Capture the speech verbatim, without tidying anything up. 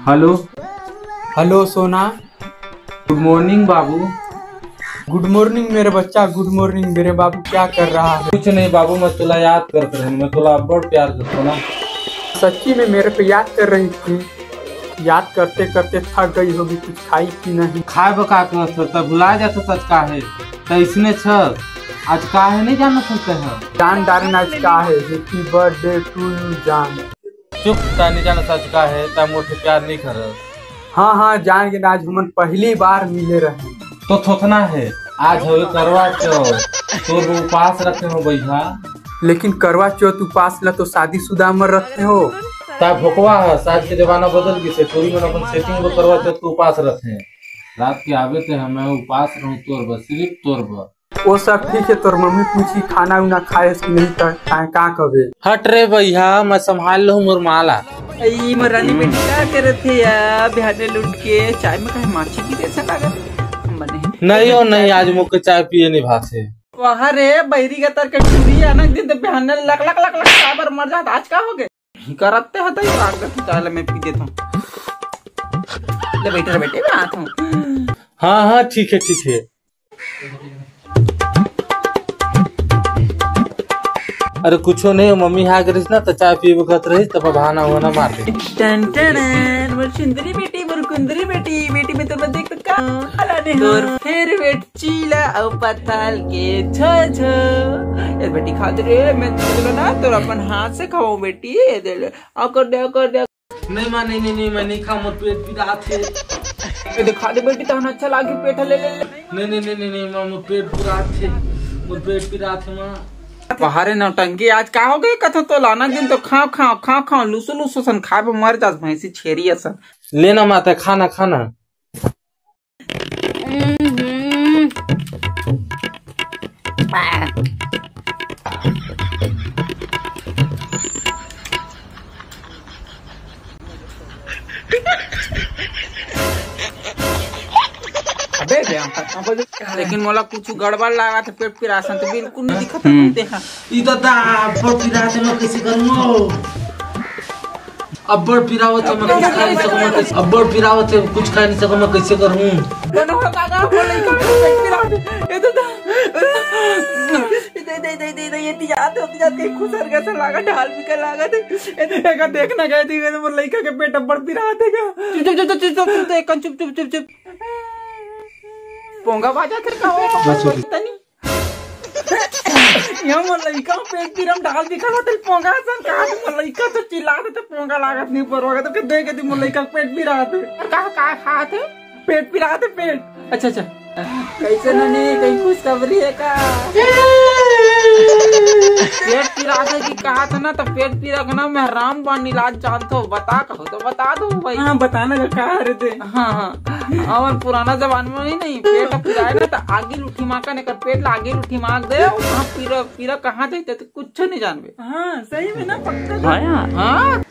Hello. Hello सोना। गुड morning बाबू। गुड morning मेरे बच्चा, गुड मॉर्निंग मेरे बाबू। क्या कर रहा है? कुछ नहीं बाबू, मैं तोला याद करत रहे, मैं तोला अब्बड़ प्यार करत हूँ ना। सच्ची में मेरे पे याद कर रही थी? याद करते करते थक गई होगी, कुछ खाई कि नहीं? खाए बर का करत हो, तब भुला जात हो, सच का है। त इसने छ, आज का है नहीं जानत हो ते ह? जान डारे ना आज का है, Happy birthday to you जान। चुप, ता नहीं जानत आज का है, ता मोर से प्यार नहीं करत। हाँ हाँ जान के, आज हमन पहली बार मिले रहे। तो थोथना है, आज हवे करवा चौथ, तोर बर उपास रखे हो भैया। लेकिन करवा चौथ उपास ला तो शादीशुदा मन रखते हो। ता भोकवा है, आज के जमाना बदल गइसे, टूरी मन अपन सेटिंग बर करवा चौथ के उपास रखे। रात के आबे ते हमें उपास रहूं तोर बर, सिर्फ तोर बर। वो सब ठीक है, तोर मम्मी पूछी खाना उना खाए कि नहीं, त का, का कबे? हट रे भैया, मैं संभाल लूं मोर माला। ई मोर रानी बेटी का करत हे या बिहाने लुट के? चाय में काहे माछी की जैसे लागत? मने नहीं हो नहीं, आज मोके चाय पिए नहीं भात है। वाह रे, बहिरी गतर के टूरी, अनक दिन तो बिहाने लक लक लक लक काबर मर जात, आज का हो गए? करते हो तो ये राख दे, चाय ले मैं पी देता हूँ। ले बैठे रे बेटे, मैं आता हूँ। हाँ हाँ ठीक है ठीक है। अरे कुछो नहीं, मम्मी हा करिस ना तो चाय पीबे कहत रहिस, तब बहाना वहाना मार दे। टन टन, मोर सुंदरी बेटी, मोर कुंदरी बेटी, बेटी में तो मैं देख का तोर फेवरेट चीला अउ पताल के झो झो। ए बेटी खा दे रे, मैं तो ना तोर अपन हाथ से खाऊं बेटी, ये दे ले, आ कर दे, आ कर दे। नहीं माँ, नहीं नहीं नहीं, मैं नहीं खाऊं, मोर पेट पिरात हे। ए दे खा दे बेटी, तहन अच्छा लागे पेट, ले ले ले। नहीं नहीं नहीं नहीं नहीं माँ, मोर पेट पिरात हे, मोर पेट पिरात हे माँ। बाहरे नौटंकी, आज का हो गए कथो तो लाना दिन तो खाओ खाओ खाओ खाओ, लुसु लुसु सन खाए बर मर जास भैंसी छेरी असन। लेना माता, खाना खाना। अबे बे, हम खत्म हो जाए। लेकिन मोला कुछ गड़बड़ लागत हे, पेट पिरासन तो बिल्कुल नहीं दिखत हे। हम्म। देखा। ई तो दा, अब्बड़ पिरात हे, मैं कैसे करूँ? अब्बड़ पिरावत हे, मैं कुछ खा नहीं सकूँ, मैं कैसे, अब्बड़ पिरावत हे, कुछ खा नहीं सकूँ, मैं कैसे करूँ? मनो हो काका, बोले का पेट पिरात हे। ये तो दा। दे, दे, दे, दे, दे, ये तिजात होती जाती है, खुसर कैसा लागा, ढाल भी का लागा थे। ये तो देखा, देखना गए थे, ये तो मोर लइका के पेट अब्बड़ पिरात हे का। चुप, चुप, चुप, चुप, चुप, चुप, चुप, चुप, चुप, चुप। पोंगा बाजा थे का हो? बस हो गई। तनी। ये मोर लइका पेट पिरम ढाल दिखा होते पोंगा सन कहा थे, मोर लइका तो चिल्ला देते पोंगा लागत नहीं पर होगा तो के दे के दी मोर लइका पेट पिरात हे। का, का खात हे? पेट पिरात हे, पेट। अच्छा, अच्छा। कैसे ननी, कहीं खुशखबरी हे का? पेट पिरात हे कि कहा था ना, तो पेट पिरा के ना मैं रामबाण इलाज जानत हो, बता कहो तो बता दो भाई। हाँ, बताना का, का हरे दे। हाँ, हाँ। और पुराना जमाना में नहीं, नहीं, पेट पिराए ना तो आगी लुठी माँ का, नहीं कर पेट ला आगी लुठी माँ दे, वहाँ पीरा, पीरा कहाँ जाते तो कुछ नहीं जानबे। हाँ, सही में ना, पक्का। हाँ यार। हाँ।